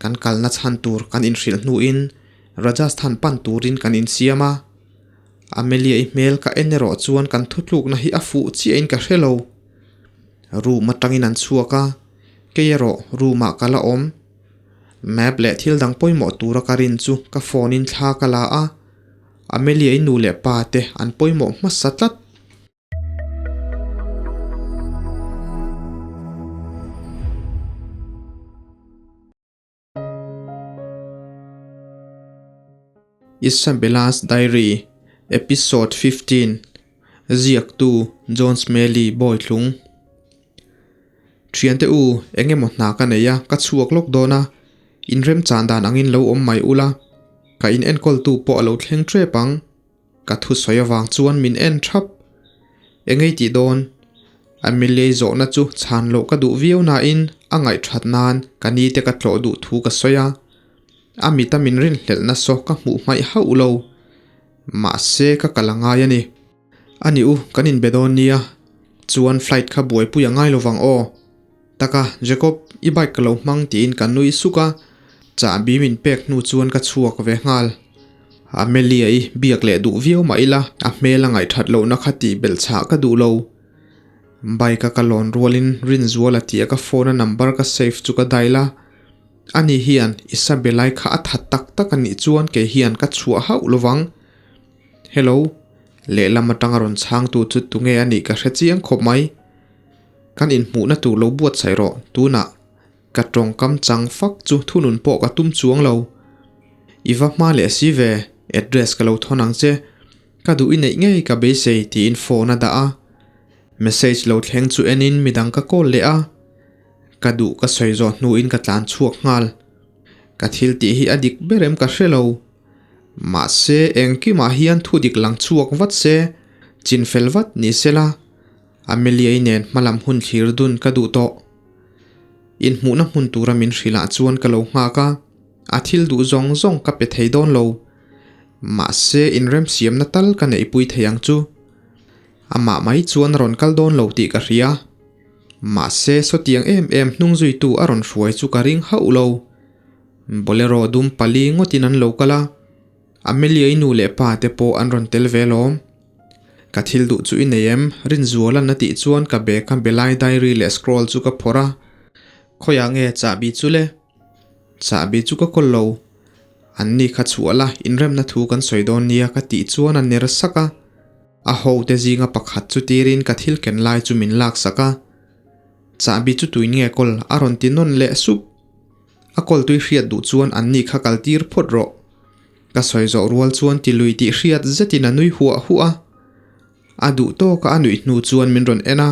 Kan kalna chhan tur kan inhrilh hnuin Rajasthan pan turin kan insiam a. Amelia-i hmel ka en erawh chuan kan thutlukna hi a fuh chiahin ka hre lo. Room atangin an chhuak a, kei erawh room ah ka la awm. Map leh thil dang pawimawh tura ka rin chu ka phone in thla ka la a, Amelia-i nu leh pa te an pawimawh hmasa tlat. Isabella's Diary, Episode 15, Ziaktu, John Smelly, Bawitlung. Thiante u, eng emaw hna ka nei a, ka chhuak lawk dawn a, inremchan dan angin lo awm mai ula, ka in enkawltu pawh a lo thleng tep ang. Ka thusawi avang chuan min en thap. Engei tih dawn? Amelia-i zawhna chu chhan loh ka duh viau nain a ngaihthat nan ka ni te ka tlawh duh thu ka sawi a. A mita min rinhlelhna saw ka hmuh hmaih hauh lo. Mahse ka kal a ngai a ni. Ani u, kan inbe dawn nia. Chuan flight kha buaipui a ngai lovang aw. Taka, Jacob, i bike ka lo hmang tiin ka nui suk a, chahbi min pek hnu chuan ka chhuak ve nghal. Amelia-i biak leh duh viau mah ila a hmel a ngaihthat lohna kha tih belh chhah ka duh lo. Bike-a ka lawn rualin Rinzuala tia ka phone-a number ka save chu ka dial a, ani hian Isabella-i kha a that tak tak a nih chuan kei hian ka chhuah hauh lovang. Hello, lehlam atanga rawn chhangtu chu tunge a nih ka hre chiang khawp mai. Kan inhmuhna tur lo buatsaih rawh, tunah ka tawngkam chang fak chu thunun pawh ka tum chuang lo. I va hma leh si ve, address ka lo thawn ang che, ka duh i neih ngei ka beisei tiin phone a dah a. Message lo thleng chu enin midang ka call leh a, ka duh ka sawi zawh hnuin ka tlan chhuak nghal. Ka thil tih hi a dik ber em ka hre lo. Mahse engkimah hian thu dik lang chhuak vat se, chinfel vat ni sela. Amelia-i nen hmalam hun thlir dun ka duh tawh. Inhmuhna hmun tura min hrilhah chuan ka lo nghak a, a thil duh zawng zawng ka pe thei dawn lo. Mahse, inremsiamna tal ka neihpui thei ang chu. Amah mai chuan a rawn kal dawn lo tih ka hria. Mahse, sawtiang em em hnungzuitu a rawn hruai chu ka ring hauh lo. Bolero dum pali ngawtin an lo kal a, Amelia-i nu leh pa te pawh an rawn tel ve alawm. Ka thil duh chu i nei em? Rinzuala'n a tih chuan ka bag a belai diary leh scroll chu ka phawrh a. Khawiah nge chahbi chu le? Chahbi chu ka kawl lo. An ni kha chhuah la, inremna thu kan sawi dawn nia ka tih chuan a ner sak a. A hote zinga pakhat chu tirin ka thil ken lai chu min lak sak a. Chahbi chu tuin nge kawl? A rawn ti nawn leh sup. A kawl tui hriat duh chuan an ni kha kal tir phawt rawh. Ka sawi zawh rual chuan ti lui tih hriat zetin a nui huah huah a. A duh tawka a nuih hnu chuan min rawn en a.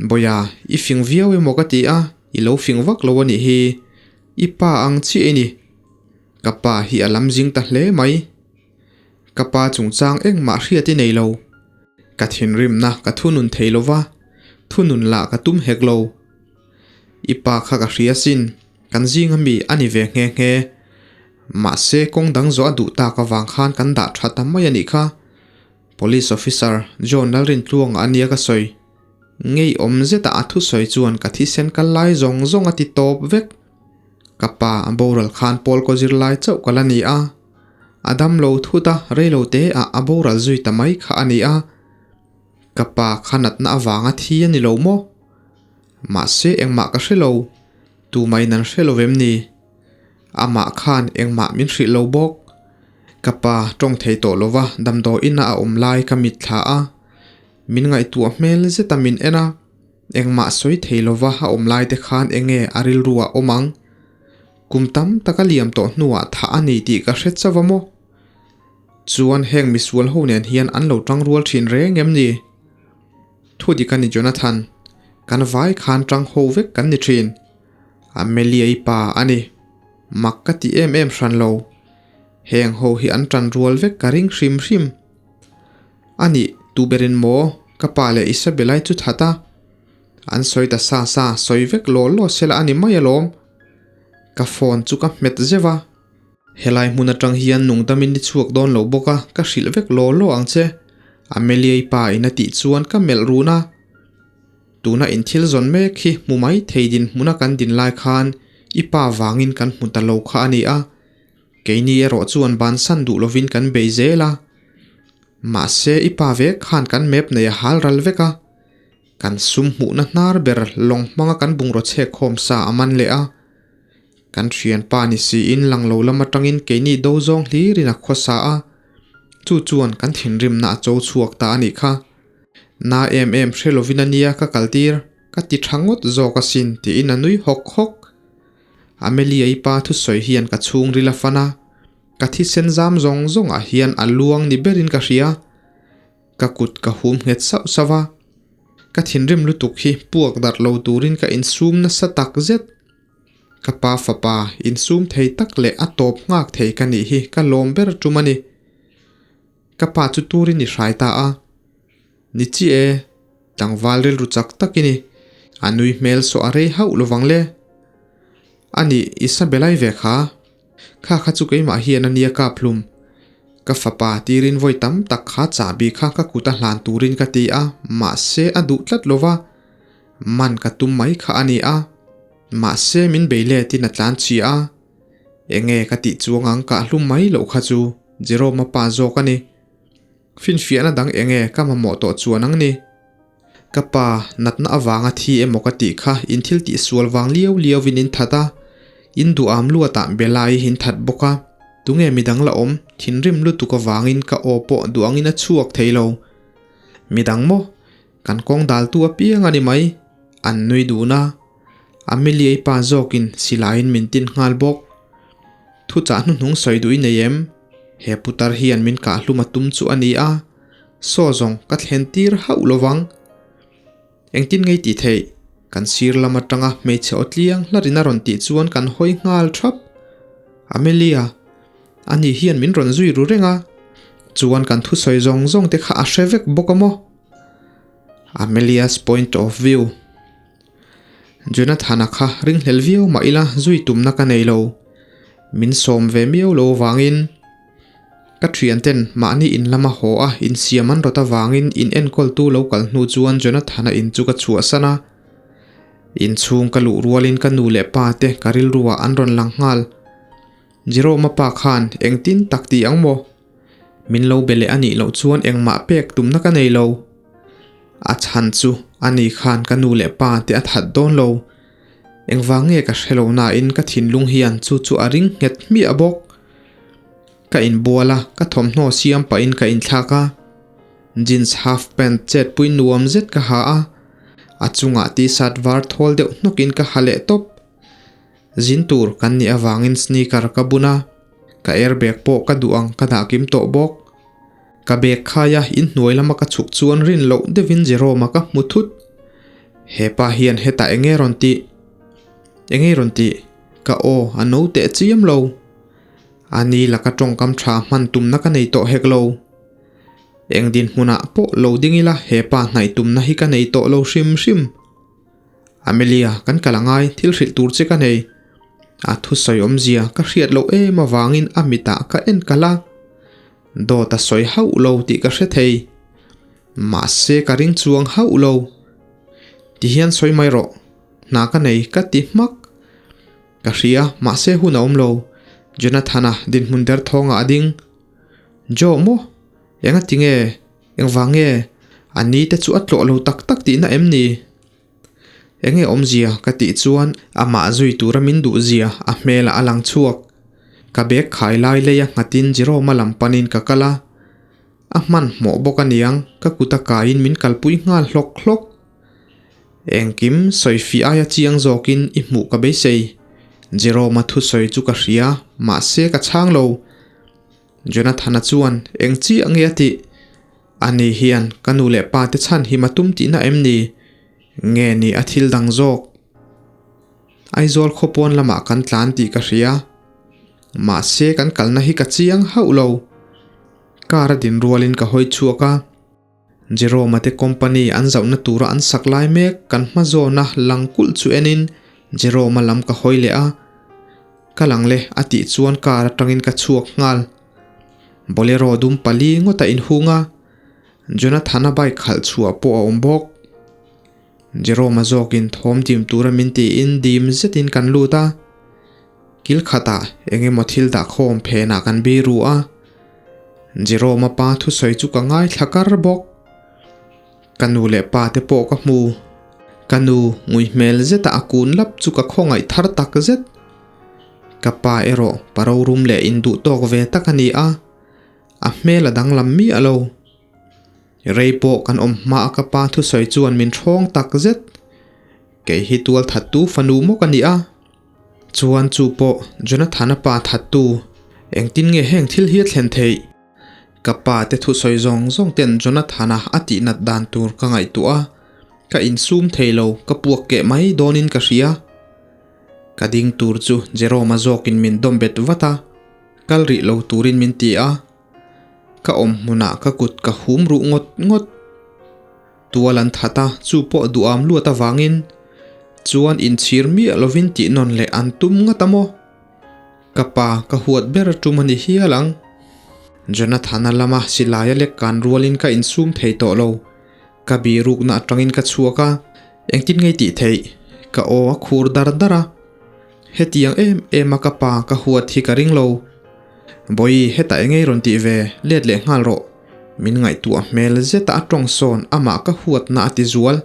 Bawia, i fing viau emaw ka ti a, i lo fing vak lo a nih hi. I pa ang chiah i ni. Ka pa hi a lam zing ta hle mai. Ka pa chungchang engmah hriat i nei lo. Ka thinrimna ka thunun thei lo va, thunun lah ka tum hek lo. I pa kha ka hria sin, kan zinga mi a ni ve nghe nghe. Mahse kawng dang zawh a duh tak avang khan kan dah tha ta mai a nih kha. Police officer John Lalrintluanga a nia ka sawi. Ngeiawm zeta a thusawi chuan ka thisen kal lai zawng zawng a ti tawp vek. Ka pa a boral khan pawl kaw zirlai chauh ka la ni a. A damlo thut a, reilo te ah a boral zui ta mai kha a ni a. Ka pa kha natna avanga thi a ni lo maw? Mahse engmah ka hre lo, tumah in an hre lo vem ni? Amah khan engmah min hrilh lo bawk. Ka pa tawng thei tawh lova damdawiin a a awm lai ka mitthla a, min ngaihtuah hmel zeta min en a, engmah sawi thei lova a awm lai te khan enge a rilru ah awm ang? Kum tam tak a liam tawh hnuah thah a ni tih ka hre chauh a maw? Chuan heng misual ho nen hian an lo tang rual thin reng em ni? Thu dik a ni Jonathan, kan vai khan tang ho vek kan ni thin. Amelia-i pa a ni. Mak ka ti em em hran lo. Heng ho hi an tan rual vek ka ring hrim hrim. A nih, tu berin maw ka pa leh Isabella-i chu that a? An sawi ta sa sa, sawi vek law law sela a ni mai alawm. Ka phone chu ka hmet zeuh a. Helai hmun atang hian nungdamin ni chhuak dawn lo bawk a, ka hrilh vek law law ang che. Amelia-i pa in a tih chuan ka melh run a. Tuna in thil zawn mek hi hmu mai thei dinhmuna kan din lai khan I pa vangin kan hmu ta lo kha a ni a, keini erawh chuan bansan duh lovin kan bei zel a. Mahse i pa vek khan kan map nei a hal ral vek a, kan sum hmuhna hnar ber lawng hmanga kan bungraw chhek khawm sa a man leh a. Kan thianpa ni siin lang lo lam atangin keini do zawng hlirin a khawsa a, chu chuan kan thinrimna a cho chhuak ta a nih kha. Na em em hre lovin a nia ka kaltir, ka ti tha ngawt zawk asin tiin a nui hawk hawk. Amelia-i pa thusawi hian ka chhungril a fan a, ka thisen zam zawng zawngah hian a luang ni berin ka hria. Ka kut ka hum nghet sauh sauh a, ka thinrim lutuk hi puak darh lo turin ka insum nasa tak zet. Ka pa fapa insum thei tak leh a tawp nghak thei ka nih hi ka lawm ber tum a ni. Ka pa chu turin i hrai ta a. Ni chi e, tlangval rilru chak tak i ni. A nui hmel sawh a rei hauh lovang le. A nih, i sa belai ve kha. Kha kha chu keimah hian a nia kap hlum. Ka fapa tirin vawi tam tak kha chahbi kha ka kut a hlan turin ka ti a, mahse a duh tlat lova. Man ka tum mai kha a ni a. Mahse min bei letin a tlan chhia a. Enge ka tih chuang ang kah hlum mai loh kha chu Jerome-a pa zawk a ni. Finfiahna dang enge ka mamawh tawh chuan ang ni. Ka pa, natna avanga thi emaw ka tih kha in thil tih sual vang liau liau in in that a, in duham luatah Bella-i in that bawk a, tunge midang la awm, thinrim lutuk avangin ka aw pawh duangin a chhuak thei lo. Midang maw? Kan kawng daltu apiang a ni mai, an nui dun a. Amelia-i pa zawkin silaiin min tin nghal bawk. Thuchah hnuhnung sawi duh i nei em? He putar hian min kahhlum a tum chu a ni a, saw zawng ka thlen tir hauh lo vang. Engtin ngei tih theih? Kan sir lam atanga hmeichhe aw tliang hlarin a rawn tih chuan kan hawi nghal thap. Amelia, ani hian min rawn zui ru reng a, chuan kan thusawi zawng zawng te kha a hre vek bawk a maw? Amelia's point of view. Jonathana kha ringhlel viau mah ila zui tumna ka nei lo. Min sawm ve miau lo avangin ka thianten mahni in lama haw a insiam an rawt avangin in enkawltu lo kal hnu chuan Jonathana in chu ka chhuahsan a. Inchhung ka luh rualin ka nu leh pa te ka rilruah an rawn lang nghal. Jerome-a pa khan engtin tak ti ang maw? Min lo be leh a nih loh chuan engmah pek tumna ka nei lo. A chhan chu ani khan ka nu leh pa te a that dawn lo. Engvang nge ka hre lo nain ka thinlung hian chu chu a ring nghet hmiah bawk. Ka inbual a, ka thawmhnaw siam pahin ka inthlak a. Jeans half pant chetpui nuam zet ka ha a, a chungah t-shirt var thawl deuh hnawkin ka ha leh tawp. Zin tur kan nih avangin sneaker ka bun a, ka airbag pawh ka duh ang ka dah kim tawh bawk. Ka bag khaia inhnuai lama ka chhuk chuan rin loh deuhin Jerome-a ka hmu thut. Hepa hian hetah enge rawn tih? Enge rawn tih? Ka aw a no teh chiam lo. Ani laka tawngkam tha hman tumna ka nei tawh hek lo. Eng dinhmunah pawh lo ding ila hepa hnaih tumna hi ka nei tawh lo hrim hrim. Amelia, kan kal angai, thil hrilh tur che ka nei. A thusawi awmzia ka hriat loh em avangin a mitah ka en kalh a. Dawt a sawi hauh lo tih ka hre thei. Mahse ka ring chuang hauh lo. Tihian sawi mai rawh. Hna ka nei ka ti hmak. Ka hria, mahse hun a awm lo. Jonathana dinhmun derthawngah a ding. Joe maw? Enga tinge? Engvang nge? A ni te chu a tlawh lo tak tak tihna em ni? Enge awmzia ka tih chuan amah zui tura min duh zia a hmelah a lang chhuak. Ka bag khai lai leia nghatin Jerome-a lam panin ka kal a. A hmanhmawh bawk aniang ka kut a kaiin min kalpui nghal hlawk hlawk. Engkim sawifiah aia chiang zawkin i hmuh ka beisei. Jerome-a thusawi chu ka hria, mahse ka chhang lo. Jonathana chuan eng chiah nge a tih? Ani hian ka nu leh pa te chhan him a tum tihna em ni? Nge ni a thil dang zawk? Aizawl khawpawn lamah kan tlan tih ka hria. Mahse kan kalna hi ka chiang hauh lo. Car a din rualin ka hawi chhuak a. Jerome-a te company an zauhna tura an sak lai mek kan hma zawna lang kulh chu enin Jerome-a lam ka hawi leh a. Ka lang le a tih chuan car atangin ka chhuak nghal. Bolero dum pali ngawt a inhung a, Jonathana bike khalh chhuah pawh a awm bawk. Jerome-a zawkin thawm dim tura min tiin dim zetin kan lut a. Kil khatah eng emaw thil dah khawm phenah kan biru a. Jerome-a pa thusawi chu ka ngaithla kar bawk. Ka nu leh pa te pawh ka hmu. Ka nu ngui hmel zeta a kun lap chu ka khawngaih thar tak zet. Ka pa erawh pa rorum leh induh tawk ve tak a ni a, a hmel a danglam miah lo. Rei pawh kan awm hma a ka pa thusawi chuan min ṭhawng tak zet. Kei hi tual thattu fanu maw ka ni a? Chuan chu pawh Jonathana pa thattu engtin nge heng thil hi a thlen theih? Ka pa te thusawi zawng zawng ten Jonathana a tih nat dan tur ka ngaihtuah a, ka insum thei lo, ka puak keh mai dawnin ka hria. Ka ding tur chu Jerome-a zawkin min dawm bet vat a, kal rih lo turin min ti a. Ka awm hmunah ka kut ka hum ruh ngawt ngawt. Tual an that a, chu pawh duham luat avangin chuan inchhir miah lovin tih nawn leh an tum ngat a maw? Ka pa ka huat ber tum a ni hial ang. Jonathana lama silai a lek kan rualin ka insum thei tawh lo. Ka birukna atangin ka chhuak a, engtin ngei tih theih? Ka aw a khur dar dar a. Hetiang em em a ka pa ka huat hi ka ring lo. Bawi hetah engei rawn tih ve, let leh nghal rawh. Min ngaihtuah hmel zeta a tawng sawn amah ka huatna a ti zual.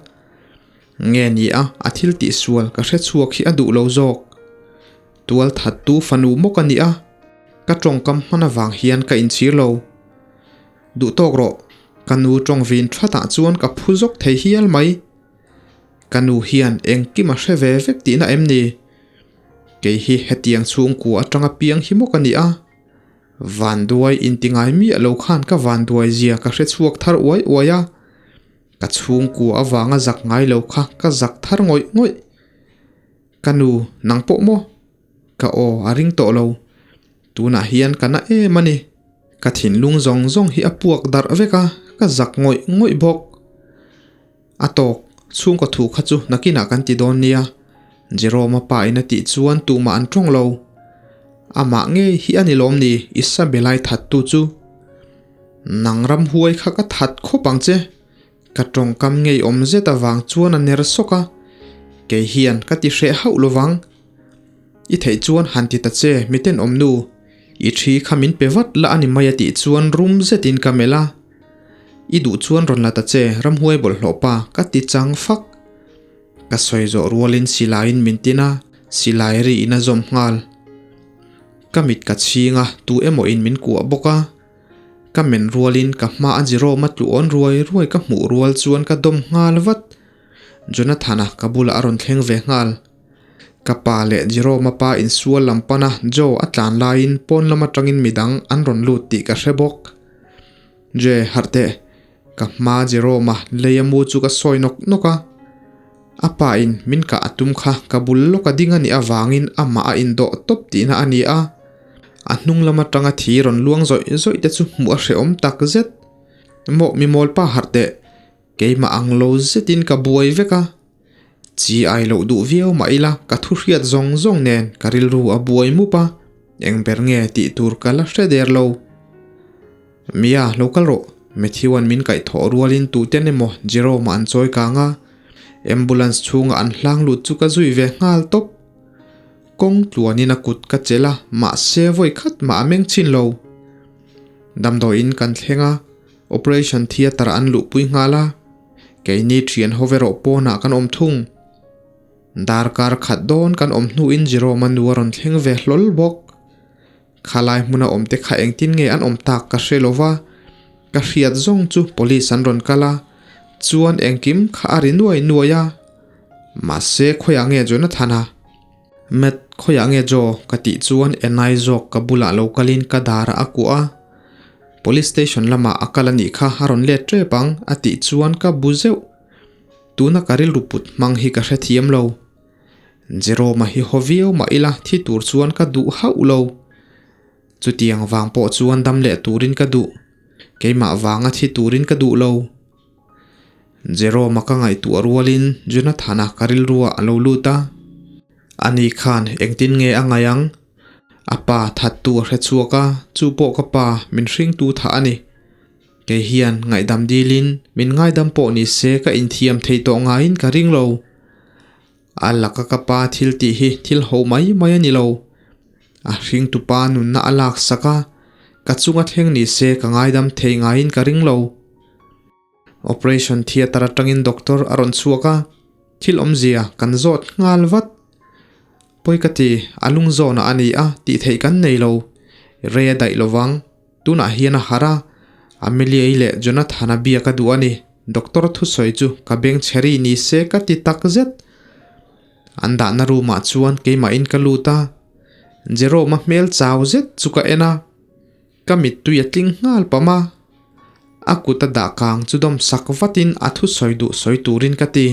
Nge ni a, a thil tih sual ka hre chhuak hi a duh lo zawk. Tual thattu fanu maw ka ni a, ka tawngkam hman avang hian ka inchhir lo. Duh tawk rawh, ka nu tawng vin thatah chuan ka phu zawk thei hial mai. Ka nu hian engkim a hre ve vek tihna em ni? Kei hi hetiang chhungkua atanga piang hi maw ka ni a? Vanduai inti ngai miah lo khan ka vanduai zia ka hre chhuak thar uai uai a. Ka chhungkua avanga zak ngai lo kha ka zak thar ngawih ngawih. Ka nu, nang pawh maw? Ka aw a ring tawh lo. Tunah hian ka na em a ni. Ka thinlung zawng zawng hi a puak darh vek a, ka zak ngawih ngawih bawk. A tawk, chhungkaw thu kha chu nakinah kan ti dawn nia, Jerome-a pa in a tih chuan tumah an tawng lo. Amah ngei hi a ni lawm ni Isabella-i thattu chu? Nang ramhuai kha ka that khawp ang che. Ka tawngkam ngei awm zet avang chuan a ner sawk a, kei hian ka ti hreh hauh lovang. I theih chuan han ti ta che, miten awm nu, i thi kha min pe vat la a ni mai a tih chuan rum zetin ka melh a. I duh chuan rawn la ta che, ramhuai bawlhhlawh pa, ka ti chang fak. Ka sawi zawh rualin silaiin min tin a, silai ri in a zawm nghal. Ka mit ka chhing a, tu emaw in min kuah bawk a. Ka men rualin ka hma a Jerome-a tlu awn ruai ruai ka hmuh rual chuan ka dawm nghal vat. Jonathana ka bulah a rawn thleng ve nghal. Ka pa leh Jerome-a pa insual lam pana Joe a tlan laiin pawn lam atangin midang an rawn lut tih ka hre bawk. Je, harh teh. Ka hma Jerome-a lei a mu chu ka sawi nawk nawk a. A pa in min kah a tum kha ka bul lawk a ding a nih avangin amah a indawh tawp tihna a ni a. A hnung lam atanga thi rawn luang zawih zawih te chu hmuh a hrehawm tak zet. Mawh mi mawl pa harh teh. Keimah ang lo zetin ka buai vek a. Chi ai loh duh viau mah ila ka thu hriat zawng zawng nen ka rilru a buai mup a, eng ber nge tih tur ka la hre der lo. Mia, lo kal rawh, Matthew-a'n min kaih thawh rualin tuten emaw Jerome-a an chawi kang a, ambulance chhunga an hlang lut chu ka zui ve nghal tawp. Kawng tluanin a kut ka chelh a, mahse vawi khat mah a meng chhin lo. Damdawiin kan thleng a, operation theatre an luhpui nghal a. Keini thian ho erawh pawnah kan awm thung. Darkar khat dawn kan awm hnuin Jerome-a nu a rawn thleng ve hlawl bawk. Khalai hmuna awmte kha engtin nge an awm tak ka hre lova, ka hriat zawng chu police an rawn kal a, chuan engkim kha a ri nuai nuai a. Mahse khawiah nge Jonathan-a? Matt, khawiah nge Joe? ka tih chuan Enai zawk ka bulah lo kalin ka darah a kuah a. Police station lamah a kal a nih kha a rawn let tep ang a tih chuan ka bu zeuh. Tuna ka rilru put hmang hi ka hrethiam lo. Jerome-a hi haw viau mah ila thi tur chuan ka duh hauh lo. Chutiang vang pawh chuan dam leh turin ka duh. Keimah vanga thi turin ka duh lo. Jerome-a ka ngaihtuah rualin Jonathana ka rilruah a lo lut a. Ani khan engtin nge a ngaih ang? A pa thattu a hre chhuak a, chu pawh ka pa min hringtu thah a ni. Kei hian ngaihdam dilin min ngaidam pawh ni se ka inthiam thei tawh ngaiin ka ring lo. A laka ka pa thil tih hi thil ho mai mai a ni lo. A hringtupa nunna a lak sak a, ka chunga thleng ni se ka ngaidam thei ngaiin ka ring lo. Operation theatre atangin doctor a rawn chhuak a, thil awmzia kan zawt nghal vat. Pawi ka ti, a lung zawnah a ni a, tih theih kan nei lo. Rei a daih lovang. Tunah hian a harh a, Amelia-i leh Jonathan-a biak a duh a ni. Doctor thusawi chu ka beng chhe ri ni se ka ti tak zet. An dahna room ah chuan keimahin ka lut a, Jerome-a hmel chau zet chu ka en a, ka mittui a tling nghal pam a. A kut a dah kang chu dawm sak vatin a thusawi duh sawi turin ka ti.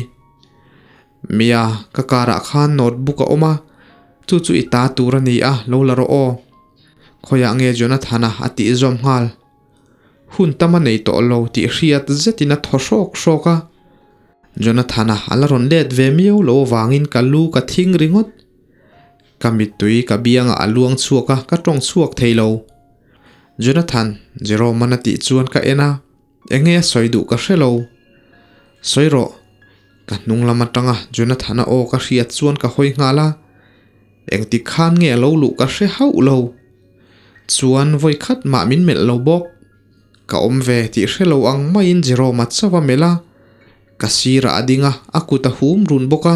Mia, ka car ah khan notebook a awm a, chu chu i ta tur a ni a, lo la rawh aw. Khawiah nge Jonathan-a a tih zawm nghal. Hun tam a nei tawh lo tih hriat zetin a thaw hrawk hrawk a. Jonathan-a a la rawn let ve miau lo avangin ka lu ka thing ringawt. Ka mittui ka biangah a luang chhuak a, ka tawng chhuak thei lo. Jonathan, Jerome-an a tih chuan ka en a, enge a sawi duh ka hre lo. Sawi rawh. Ka hnung lam atanga Jonathan-a aw ka hriat chuan ka hawi nghal a, engtik khan nge a lo luh ka hre hauh lo. Chuan vawi khat mah min melh lo bawk. Ka awm ve tih hre lo ang maiin Jerome-a chauh a melh a, ka sirah a ding a, a kut a hum run bawk a.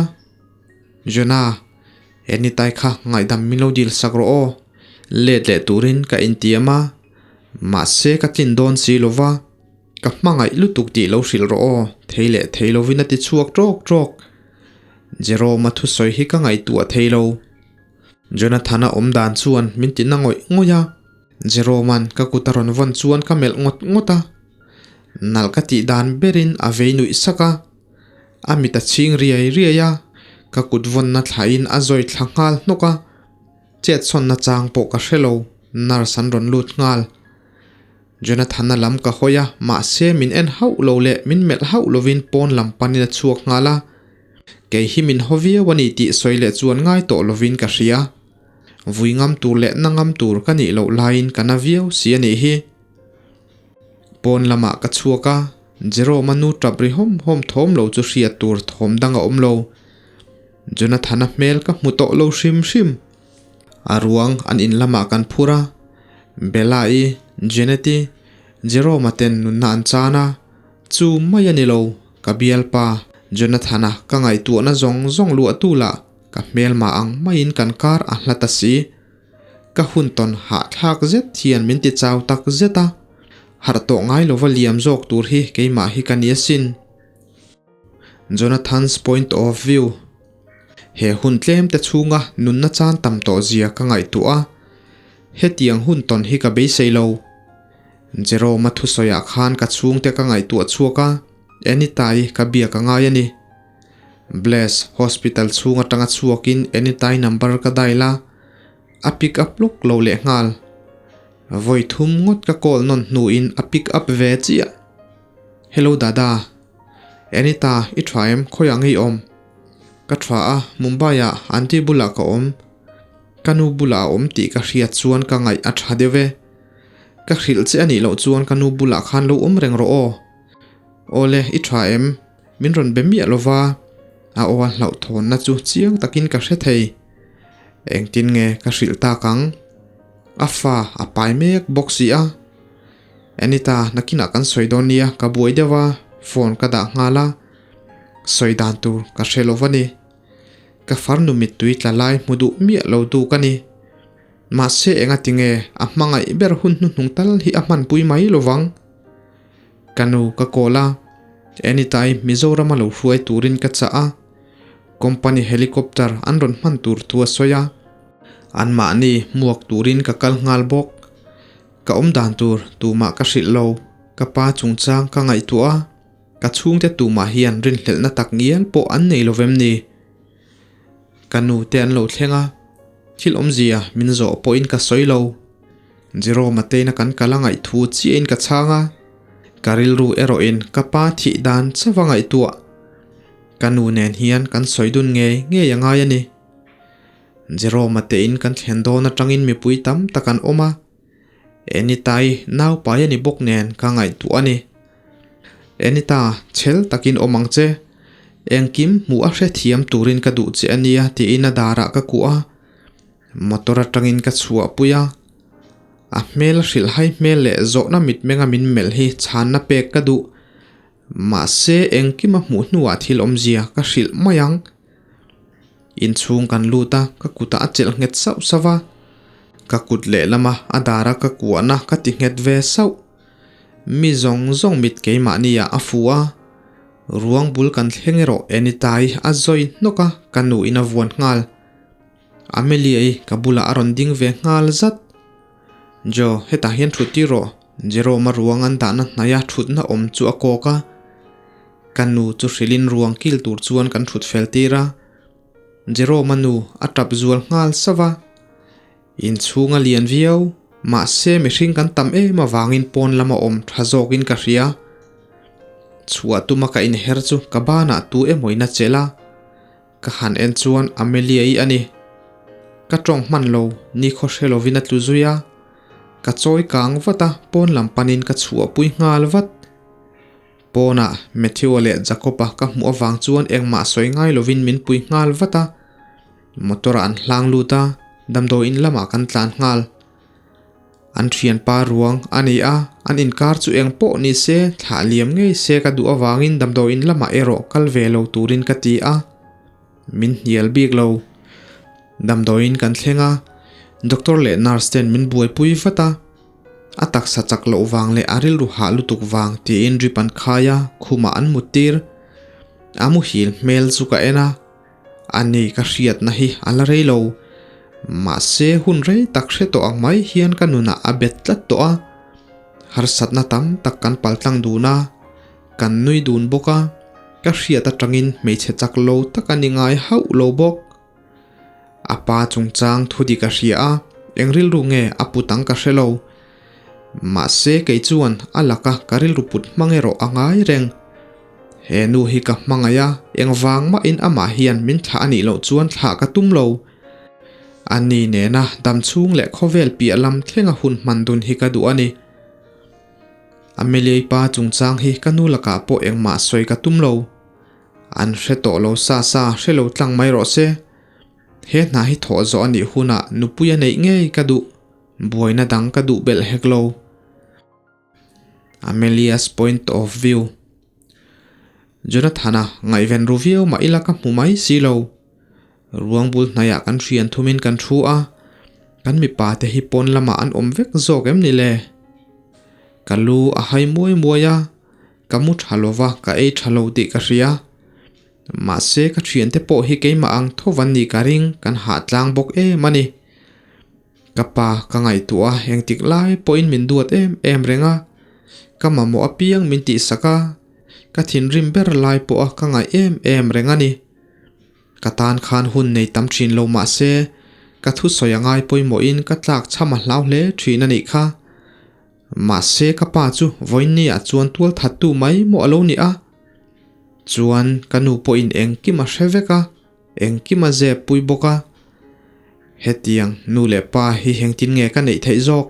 Jonah, he ni tai kha ngaihdam min lo dil sak rawh aw. Let leh turin ka intiam a, mahse ka tlin dawn si lo va, ka hmangaih lutuk tih lo hrilh rawh aw, thei leh thei lovin a ti chhuak ṭawk ṭawk. Jerome-a thusawi hi ka ngaihtuah thei lo. Jonathan-a awm dan chuan min ti na ngawih ngawih a, Jerome-a'n ka kut a rawn vawn chuan ka melh ngawt ngawt a. Nalh ka tih dan berin a vei nuih sak a, a mit a chhing riai riai a, ka kut vawnna thlahin a zawi thla nghal hnawk a, chet sawnna chang pawh ka hre lo, nurse an rawn lut nghal. Jonathan-a lam ka hawi a, mahse min en hauh lo leh min melh hauh lovin pawn lam panin a chhuak nghal a. Kei hi min haw viau a ni tih sawi leh chuan ngai tawh lovin ka hria. Vui ngam tur leh na ngam tur ka nih loh laiin ka na viau si a nih hi. Pawn lamah ka chhuak a, Jerome-a nu tap ri hawm hawm thawm lo chu hriat tur thawm dang a awm lo. Jonathan-a hmel ka hmu tawh lo hrim hrim. A ruang an in lamah kan phur a, Bella-i, Janet-i, Jerome-a ten nunna an chan a, chu mai a ni lo. Ka bialpa Jonathan-a ka ngaihtuahna zawng zawng luahtu lah ka hmelma ang maiin kan kar a hla ta si. Ka hun tawn hahthlak zet hian min ti chau tak zet a, harh tawh ngai lova liam zawk tur hi keimah hi ka ni asin. Jonathan's point of view He hun tlem te chhunga nunna chan tam tawh zia ka ngaihtuah a, hetiang hun tawn hi ka beisei lo. Jerome-a thusawiah khan ka chhungte ka ngaihtuah chhuak a, Anita-i ka biak a ngai a ni. Bless Hospital chhung atanga chhuakin Anita-i number ka dial a, a pick up lawk lo leh nghal. Vawi thum ngawt ka call nawn hnuin a pick up ve chiah. Hello Dada. Anita, i tha em? Khawiah nge i awm? Ka tha a, Mumbai-ah aunty bulah ka awm. Ka nu bulah a awm tih ka hriat chuan ka ngaih a tha deuh e. Ka hrilh che a nih loh chuan ka nu bulah khan lo awm reng rawh aw. Awle, i tha em? Min rawn be miah lova, a aw a hlauhthawnna chu chiang takin ka hre thei. Engtin nge ka hrilh tak ang? A fa a pai mek bawk si a. Anita, nakinah kan sawi dawn nia, ka buai deuh a, phone ka dah nghal a. Sawi dan tur ka hre lo va ni. Ka farnu mittui tla lai hmu duh miah lo tu ka ni. Mahse enga tinge a hmangaih ber hun hnuhnung tal hi a hmanpui mai lovang. Ka nu ka call a, Anytime Mizorama lo hruai turin ka chah a, company helicopter an rawn hman tur thu a sawi a, anmahni hmuak turin ka kal nghal bawk. Ka awm dan tur tumah ka hrilh lo, ka pa chungchang ka ngaihtuah a, ka chhungte tumah hian rinhlelhna tak ngial pawh an nei lovem ni? Ka nu te an lo thleng a, thil awmzia min zawh pawhin ka sawi lo. Jerome-a teina kan kal a ngaih thu chiahin ka chhang a, ka rilru erawhin ka pa thih dan chauh a ngaihtuah. Ka nu nen hian kan sawi dun ngei ngei a ngai a ni. Jerome-a tein kan thlen dawn atangin mipui tam tak an awm a, Anita-i naupai a ni bawk nen ka ngaihtuah a ni. Anita, chhel takin awm ang che. Engkim hmuh a hrethiam turin ka duh che a nia tiin a darah ka kuah a. Motor atangin ka chhuahpui a, a hmel hrilhhai hmel leh zawhna mitmenga min melh hi chhanna pek ka duh. Mahse engkima hmuh hnuah thil awmzia ka hrilh mai ang. Inchhung kan lut a, ka kutah a chelh nghet sauh sauh a. Ka kut lehlama a dara ka kuahna ka ti nghet ve sauh. Mi zawng zawng mit keimahni ah a fu a, ruang bul kan thleng erawh Enitai a zawi hnawk a, ka nuin a vuan nghal. Amelia-i ka bulah a rawn ding ve nghal zat. Jo, hetah hian thut tir rawh, Jerome-a ruang an dahna hnaia thutna awm chu a kawk a. Ka nu chu hrilhin ruang kil tur chuan kan thut fel tir a. Jerome-a nu a tap zual nghal sauh a. Inchhung a lian viau, mahse mihring kan tam em avangin pawn lama awm tha zawkin ka hria. Chhuah tuma ka inher chu ka banah tu emawin a chelh a, ka han en chuan Amelia-i a ni. Ka tawng hman lo, nikhaw hre lovin a tlu zui a, ka chawi kang vat a, pawn lam panin ka chhuahpui nghal vat. Pawnah Matthew-a leh Jacob-a ka hmuh avang chuan engmah sawi ngai lovin min pui nghal vat a. Motor-ah an hlang lut a, damdawiin lamah kan tlan nghal. An thianpa ruang a ni a, an inkar chu eng pawh ni se, thlah liam ngei se ka duh avangin damdawiin lamah erawh kal ve lo turin ka ti a. Min hnial bik lo. Damdawiin kan thleng a, doctor leh nurse ten min buaipui vat a. A taksa chak loh vang leh a rilru hah lutuk vang tiin drip an khai a, khumah an mut tir. A muhil hmel chu ka en a, a ni ka hriatna hi a la rei lo. Mahse hun rei tak hre tawh ang mai hian ka nunah a bet tlat tawh a. Harsatna tam tak kan paltlang dun a, kan nui dun bawk a, ka hriat atangin hmeichhe chak lo tak a ni ngai hauh lo bawk. A pa chungchang thu dik a hria a, eng rilru nge a put ang ka hre lo. Mahse kei chuan a laka ka rilru put hmang erawh a ngai reng. He nu hi ka hmangaih a, engvang mahin amah hian min thlah a nih loh chuan thlah ka tum lo. A ni nena dam chhung leh khawvel piah lam thlenga hun hman dun hi ka duh a ni. Amelia-i pa chungchang hi ka nu lakah pawh engmah sawi ka tum lo. An hre tawh lo sa sa, hre lo tlang mai rawh se. He hna hi thawh zawh a nih hunah nupui a neih ngei ka duh, buaina dang ka duh belh hek lo. Amelia's point of view. Jonathana ngaihven ru viau mah ila ka hmu mai si lo. Ruang bul hnaiah kan hrian thumin kan thu a, kan mipa te hi pawn lamah an awm vek zawk em ni le? Ka lu a hai muai muai a. Ka mu tha lo va, ka ei tha lo tih ka hria. Mahse ka thiante pawh hi keimah ang tho van nih ka ring, kan hah tlang bawk em a ni. Ka pa ka ngaihtuah a, engtik lai pawhin min duat em em reng a. Ka mamawh apiang min tihsak a, ka thinrim ber lai pawha ka ngaih em em reng a ni. Ka tan khan hun nei tam thin lo mahse, ka thusawi a ngai pawimawhin ka tlak chham a hlau hle thin a nih kha. Mahse ka pa chu vawiinni ah chuan tual that tu mai maw a lo ni a. Chuan ka nu pawhin engkim a hre vek a, engkim a zep pui bawk a. Hetiang nu leh pa hi hengtin nge ka neih theih zawk?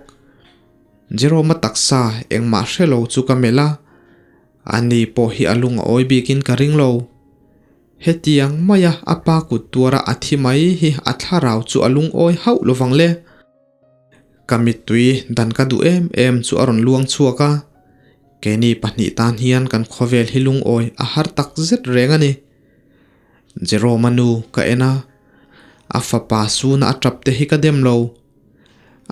Jerome-a taksa engmah hre lo chu ka melh a, ani pawh hi a lung a awi bikin ka ring lo. Hetiang maia a pa kut tuara a thi mai hi a thlarau chu a lungawi hauh lovang le. Ka mittui dan ka duh em em chu a rawn luang chhuak a, keini pahnih tan hian kan khawvel hi lungawi a har tak zet reng a ni. Jerome-a nu ka en a, a fapa suna a tap te hi ka dem lo.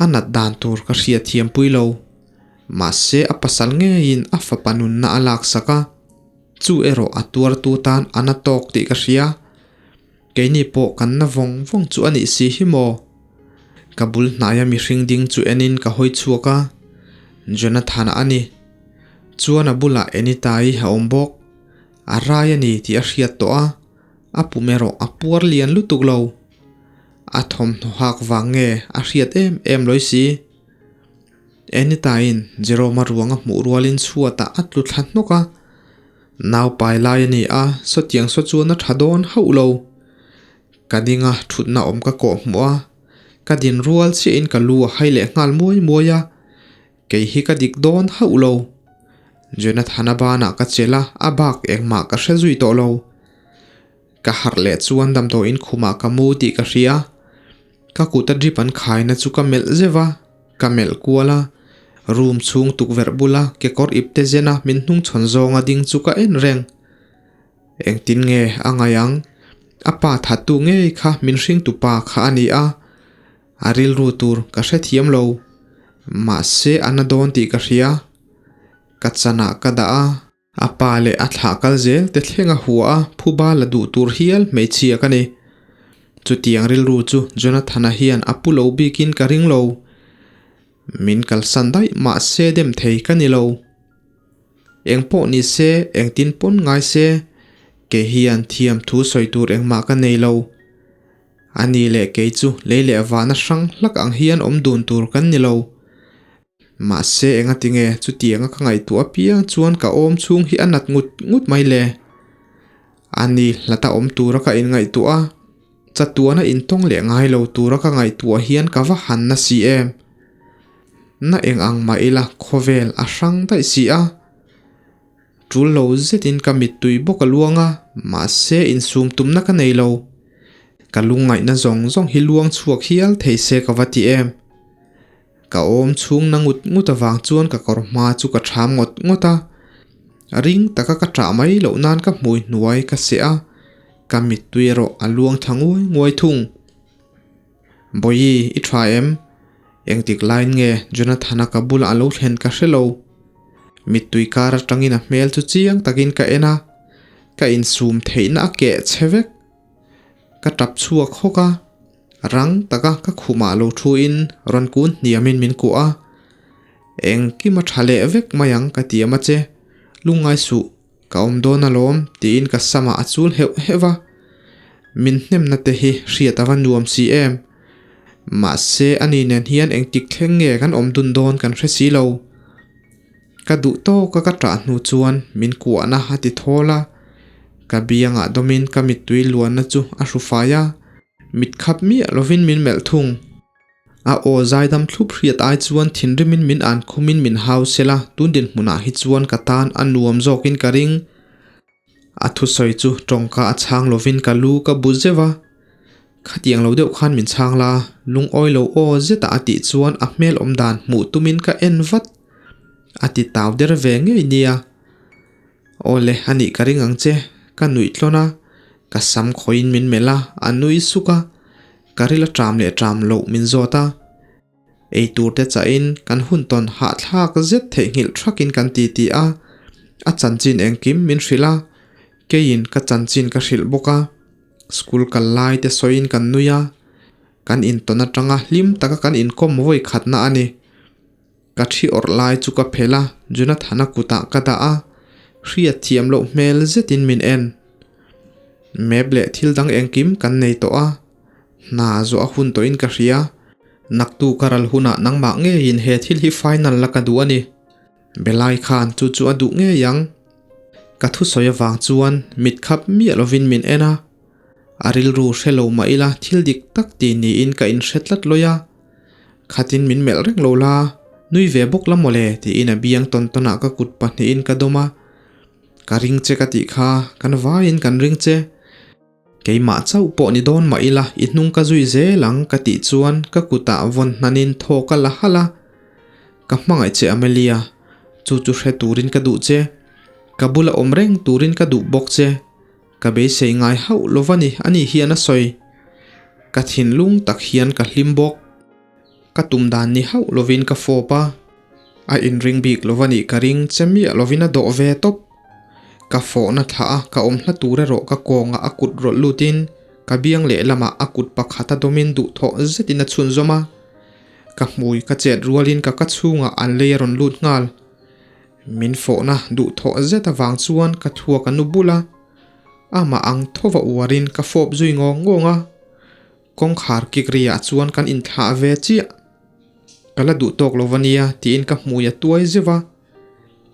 A nat dan tur ka hriat thiam pui lo. Mahse a pasal ngeiin a fapa nunna a laksak a, chu erawh a tuartu tan a na tawk tih ka hria. Keini pawh kan na vawng vawng chu a nih si hi maw? Ka bul hnaia mihring ding chu enin ka hawi chhuak a, Jonathan-a a ni. Chuan a bulah Anita-i a awm bawk. A rai a ni tih a hriat tawh a, a pum erawh a puar lian lutuk lo. A thawmhnaw hak vang nge a hriat em em lawi si. Anita-in Jerome-a ruang a hmuh rualin chhuatah a tlu thla hnawk a. Nau pai lai a ni a, sawtiang saw chuan a tha dawn hauh lo. Ka dinga thutna awm ka kawh hmuh a, ka din rual chiahin ka lu a hai leh nghal muai muai a, kei hi ka dik dawn hauh lo. Jonathana banah ka chelh a, a bak engmah ka hre zui tawh lo. Ka harh leh chuan damdawiin khumah ka mu tih ka hria. Ka kuta drip an khaina chu ka melh zeuh a, ka melh kual a, room chhung tukverh bula kekawr ipte zena min hnungchhawn zawnga ding chu ka en reng. Engtin nge a ngaih ang? A pa thattu ngei kha min hringtu pa kha a ni a, a rilru tur ka hrethiam lo. Mahse a na dawn tih ka hria. Ka chanah ka dah a. A pa leh a thlah kal zel te thleng a hua a, phuba la duh tur hial hmeichhia ka ni. Chutiang rilru chu Jonathana hian a pu lo bikin ka ring lo. Min kalsan daih mahse dem thei ka ni lo. Eng pawh ni se, engtin pawn ngai se, kei hian thiam thu sawi tur engmah ka nei lo. A ni leh kei chu lei leh vana hrang hlak ang hian awm dun tur kan ni lo. Mahse engatinge chutianga ka ngaihtuah apiang chuan ka awm chhung hi a nat ngut ngut mai le. A ni hlata awm tura ka inngaihtuah a, chatuana intawng leh ngai lo tura ka ngaihtuah hian ka va han na si em. Na eng ang mah ila khawvel a hrang daih si a. Tul lo zetin ka mittui bawk a luang a, mahse insum tumna ka nei lo. Ka lungngaihna zawng zawng hi luang chhuak hial thei se ka va ti em. Ka awm chhung na ngut ngut avang chuan ka kawr hma chu ka ṭham ngawt ngawt a, ring taka ka ṭah mai loh nan ka hmui hnuai ka seh a, ka mittui erawh a luang thla nguai nguai thung. Bawihi, i ṭha em? Engtik laiin nge Jonathana ka bulah a lo thlen ka hre lo. Mittui kar aṭangin a hmel chu chiang takin ka en a, ka insum theihna a keh che vek. Ka ṭap chhuak hawk a. Rang taka ka khumah lo thuin rawn kun hniamin min kuah a, Engkim a tha leh vek mai ang ka ti am a che, lungngai suh, ka awm dawn alawm tiin ka samah a chul heuh heuh a. Min hnemna te hi hriat a va nuam si em. Mahse ani nen hian engtik thleng nge kan awm dun dawn kan hre si lo. Ka duh tawka ka ṭah hnu chuan min kuahna a ti thawl a, ka biangah dawmin ka mittui luanna chu a hru fai a. Mit khap miah lovin min melh thung. A aw zaidam thlup hriat ai chuan thinrimin min an khumin min hau sela tun dinhmunah hi chuan ka tan a nuam zawkin ka ring. A thusawi chu tawngka a chhang lovin ka lu ka bu zeuh a. Khatiang lo deuh khan min chhang la, lungawi lo aw zeta a tih chuan a hmel awm dan hmuh tumin ka en vat. A ti tau der ve ngei nia. Aw le, a nih ka ring ang che, ka nuih tlawn a, ka sam khawiin min melh a, a nui suk a, ka ril a ṭam leh ṭam loh min zawt a. Ei tur te chahin kan hun tawn hahthlak zet theihnghilh thakin kan ti ti a, a chanchin engkim min hrilh a, keiin ka chanchin ka hrilh bawk a, school kal lai te sawiin kan nui a, kan intawn atanga hlim taka kan inkawm vawi khatna a ni. Ka thi awrh lai chu ka phelh a, Jonathana kutah ka dah a, hriat thiam loh hmel zetin min en. Map leh thil dang engkim kan nei tawh a, hna zawh a hun tawhin ka hria. Naktu ka ral hunah nangmah ngeiin he thil hi final la ka duh a ni. Belai khan chu chu a duh ngei ang. Ka thusawi avang chuan mit khap miah lovin min en a, a rilru hre lo mah ila thil dik tak ti niin ka inhre tlat lawi a. Khatin min melh reng lo la, nui ve bawk la mawle tiin a biang tawn tawnah ka kut pahnihin ka dawm a. Ka ring che ka tih kha, kan vaiin kan ring che. Keimah chauh pawh ni dawn mah ila i hnung ka zui zel ang ka tih chuan ka kutah vawn hnanin thaw ka la halh a. Ka hmangaih che Amelia, chu chu hre turin ka duh che. Ka bula awm reng turin ka duh bawk che. Ka beisei ngai hauh lo va ni, ani hian a sawi. Ka thinlung tak hian ka hlim bawk. Ka tum dan ni hauh lovin ka fawp a, a inring bik lo va nih ka ring che miah lovin a dawh ve tawp. Ka fawhna thlah a, ka awm hla tur erawh ka kawngah a kut rawlh lutin ka biang lehlamah a kut pakhat a dawmin duhthawh zetin a chhunzawm a. Ka hmui ka chet rualin ka ka chhungah an lei a rawn lut nghal. Min fawhna duhthawh zet avang chuan ka thuak a nu bul a, amah ang thova uarin ka fawp zui ngawng ngawng a, kawngkhar kik riah chuan kan inthlah ve chiah. Ka la duh tawk lo va nia tiin ka hmui a tuai zeuh a,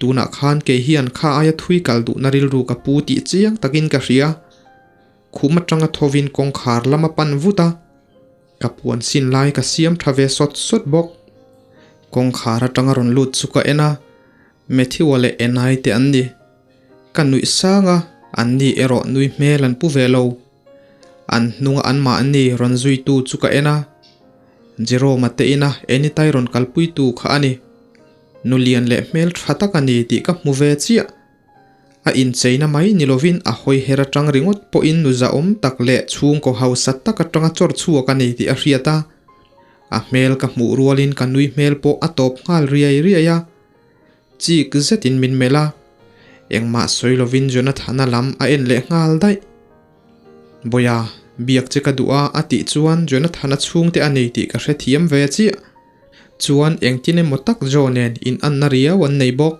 tunah khan kei hian kha aia thui kal duhna rilru ka pu tih chiang takin ka hria. Khum atanga thovin kawngkhar lam a pan vut a. Ka puan sin lai ka siam tha ve sawt sawt bawk. Kawngkhar atanga rawn lut chu ka en a, Matthew-a leh Enai te an ni. Ka nuih sang a, an ni erawh nui hmel an pu ve lo. An hnunga anmahni rawn zuitu chu ka en a. Jerome-a te ina Enitai rawn kalpuitu kha a ni. Nu lian leh hmel tha tak a ni tih ka hmu ve chiah. A incheina mai ni lovin a hawi her atang ringawt pawhin nu zahawm tak leh chhungkaw hausa tak atanga chawr chhuak a ni tih a hriat a. A hmel ka hmuh rualin ka nui hmel pawh a tawp nghal riai riai a. Chik zetin min melh a, engmah sawi lovin Jonathana lam a en leh nghal daih. Bawiha, biak che ka duh a a tih chuan Jonathana chhungte a nei tih ka hrethiam ve chiah. Chuan engtin emaw tak Jo nen in anna riau an nei bawk.